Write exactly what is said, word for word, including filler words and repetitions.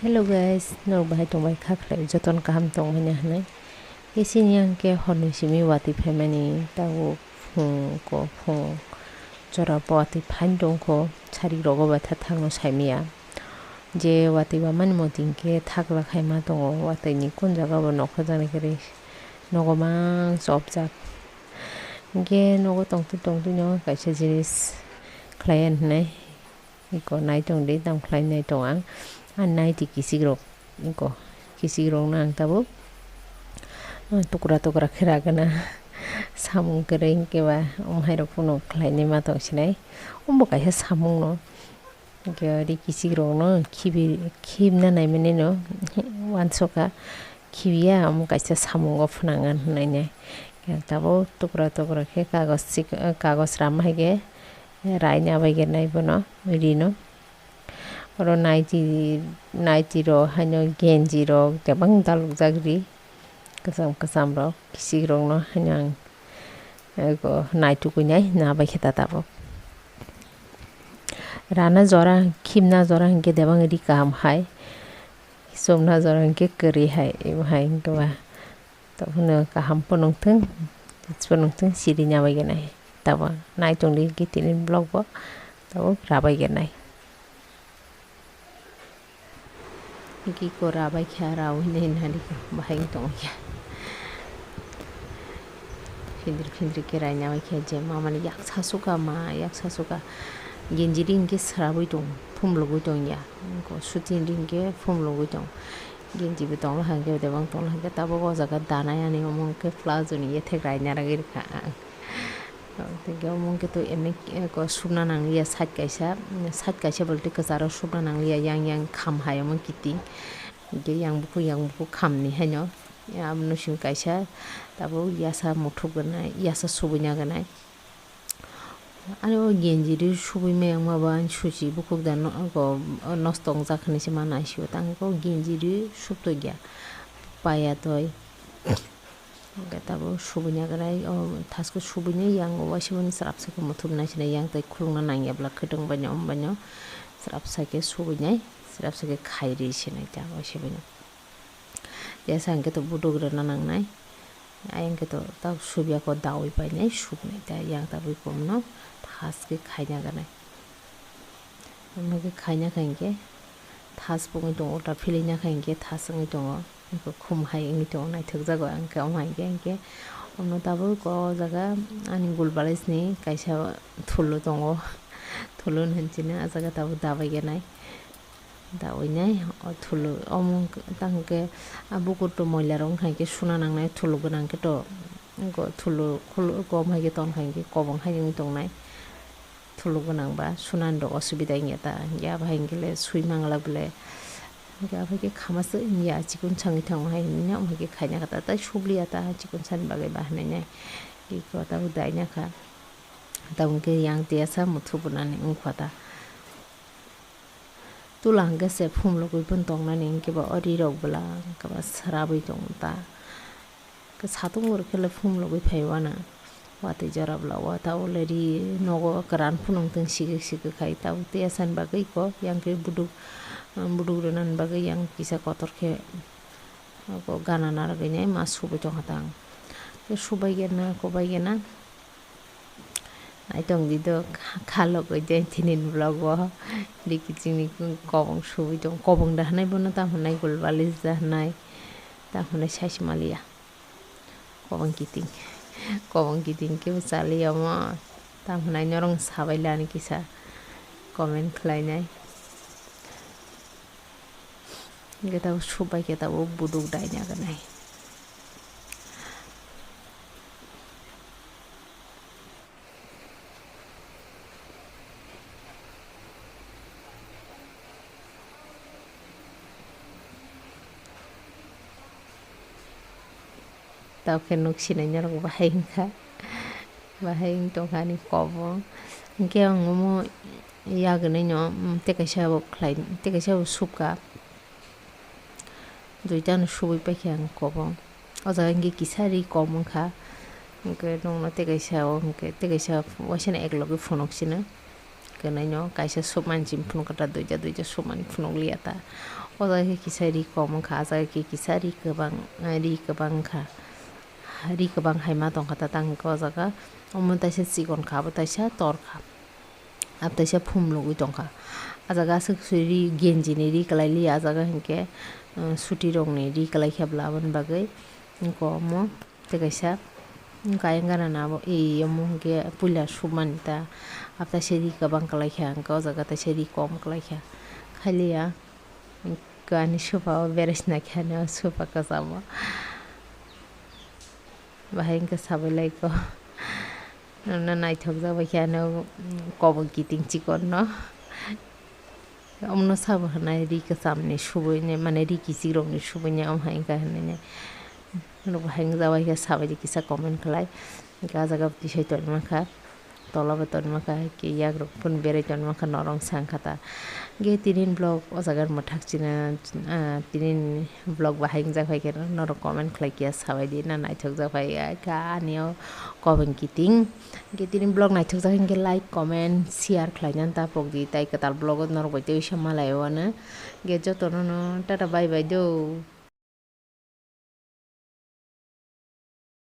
Hello guys, norok bahai tongbai kha khlai, jotono kaham tongmani hinwi. Kesini ang khe horni simi watwi phaimani, tabuk phung ko phung jora watwi phain tongkho, sarik rogo bai tha thangno saimaya. Je watwi wamani moting khe thakla khaima tongo, watwi ni kun jaga bo nokha jani khe nogo mang chopjak. Hinkhe nogo tongtwi tongtwi no kaisa jinis khlai hinwi. Iko nai tong di, tamo khlai nai tong ang. A nai di kisik rok, iko kisik rok no ang tabuk, ah, tukra tukra khe ragana. Samung kwrwi hinkhe ba omo hai rok phano khlai nai ma tong sinai. Omo bo kaisa samung no. Hinkhe ri kisik rok no khibi, khibna nai mani no uansukha. Khibiya omo kaisa samung o phnangna hinwi nai. Tabuk tukra tukra khe kagoj sik-, kagoj ram hai khe. Raina bai gernai bono, rino. Oro naiti, naiti rok haino genji rok tebang dalokjak ri. Kwcham kwcham rok, kisik rok no haino ang, ego, naitukui nai, na bai khe ta tabuk. Rana jora, khibna jora hinkhe debang ri kaham hai. Chumna jora hinkhe kwrwi hai, emo hai hinkhe ba. Tongphano kaham phunuk thung, tei phunuk thung, siri nyabai gwnai. Tabuk nai tongdi hinkhe tini vlog bo tabuk rabai gwnai. Hinkhe iko rabai khe rao hinwi hinwi bahai wng tongkha. Phindri phindri khe raina bai khe je mamani yaksa suka ma yaksa suka. Genji ri hinkhe srabwi tong, phumlogwi tongya. Sutin ri hinkhe phumlogwi tong. Genji bo tongla hinkhe, debang tongla hinkhe, tabuk o jaga danai ani omo hinkhe plazo ni yethek raina ragwi rwkha ang. Tei omo hinkhe to ene ko subna nangliya side kaisa, side kaisa bolte kwcharo subna nangliya, yang yang kham hai omo kiting. Hinkhe yang bukhuk yang bukhuk kham ni haino, abono simi kaisa tabuk yasa muthuk gwnai, yasa subuina gwnai. Ani o genji ri subui maya wngma bo ani suchi bukhuk da no-, go-, nosto wngjak hinwi se ma naisio. Tang khe o genji ri sub tongya paya toi. Hwnkhe tabuk subuina gwnai o thasko subuinai yang o waisa mani srapsa khe muthubnai se nai yang tai khulukna nangya bwla kwtwng baino omo baino srapsa khe subuinai srapsa khe khairi se nai ta waisa baino. Jesa hinkhe to buduk rwna nangnai. Ayang khe to tabuk subya ko dawi painai subnai ta yang tabuk ikomno thas khe khaina gwnai. Omo khe khaina kha hinkhe thas wngwi tongo, ulta philina kha hinkhe thas wngwi tongo. Eko khum hai wngwi tongo, naithokjago ang khe omo hai khe hinkhe omo tabuk o jaga ani gul balisni kaisa thulu tongo. Thulu hinwi chini ah jaga tabuk dabai gwnai. Dawi nai o thulu omo tang khe a bukur to moila rok wngkha khe suna nangnai thulu gwnang khe to thulu khulu gom hai khe ton kha khe kobong hai wng tongnai thulu gwnang ba sunani rok osubida wngya ta hinkhe abo hai hinkhe le sui mangla bole hinkhe abo hai khe khama se wngya chikon sangwi thango hai hinwi omo hai khe khaina kha ta tei subliya ta chikon sani bagwi ba hinwi nai iko tabuk daina kha tabuk khe yang tiyasa muthu bunani wngkha ta. Tula hwnkhe se phumlogwi phano tongnani hwnkhe ba o ri rok bwla hwnkhe ba srabwi tongo ta. Khe satung rok khe le phumlogwi phai uanw. Watwi jora bwla o ta already nogo kwran phunuk tong sigik sigik khai tabuk tei asani bagwi kok yang khe buduk, buduk rwnani bagwi yang kisa kotor khe gana narwgwi nai ma subwi tongkha ta ang. Khe subai gana kobai gana. Naitong di do kha-, khalok oi de tini vlog o. Di kiching ni kobong subui tong, kobong da hanai bono tam hanai gul balis da hanai. Tam hanai sai se maliya. Kobong kiting. Kobong kiting kebo chaliya mo. Tam hanai norong sabai lani kisa comment khlai nai. Hingke tabuk subai khe tabuk buduk daina gwnai. Tabuk khe nuk sinai norok bahai wngkha, bahai wng tongkha ani kobong. Hingke ang omo yagnai no, mm, tei kaisa bo khlai, tei kaisa bo subka. Duita no subui paikha ang kobong. O jaga hingke kisa ri kom wngkha. Hingke nokno tei kaisa o hingke tei kaisa waisano ek logi phunuk sino. Kwnwi no kaisa submani simi phunuk kha ta duita, duita submani phunuk liya ta. O jaga khe kisa ri kom wngkha, a jaga khe kisa ri kwbang, ri kwbang wngkha. Ri kwbang hai ma tongkha ta tang khe o jaga. Omo taisa chikon kha, abo taisa tor kha. Abo taisa phumlugwi tongkha. A jaga aswk swi ri genji ni ri kwlai li, a jaga hinkhe, uh, suti rokni ri kwlai khe bla aboni bagwi wngkha omo. Tei kaisa kayang gana na abo, e, omo hwnkhe puila sumani ta. Abo taisa ri kwbang kwlai kha, hwnkhe o jaga taisa ri kom kwlai kha. Khailiya, hwnkhe ani sofa o berai sina khe ani o sofa kwchamo. Bahai hwnkhe sabai lai kho. Nono naithok jak bai khe ano, mm, kobong kiting chikon no. Omono sabo hwnai ri kwchamni subuini, mane ri kichikrokni subuini, omo hai wngkha hwnwi. Norok bahai wngjak bai khe sabai di kisa comment khlai. Hwnkhe ah jaga bo tisai tongwi mankha, tola bo tongwi mankha, hwnkhe yakrok phano berai tongwi mankha, norok wngsa wngkha ta. Hwnkhe tini vlog o jaga mwthak china, ah, tini vlog bahai wngjak bai khe norok comment khlai khe sabai di na naithok jak bai kha ani o kobong kiting. Hwnkhe tini vlog naithok jak hinkhe like, comment, share khlai nani ta pok di, tai kwtal vlog o norok bai tei uaisa malai o ano. Hwnkhe jotono no tata bye bye do.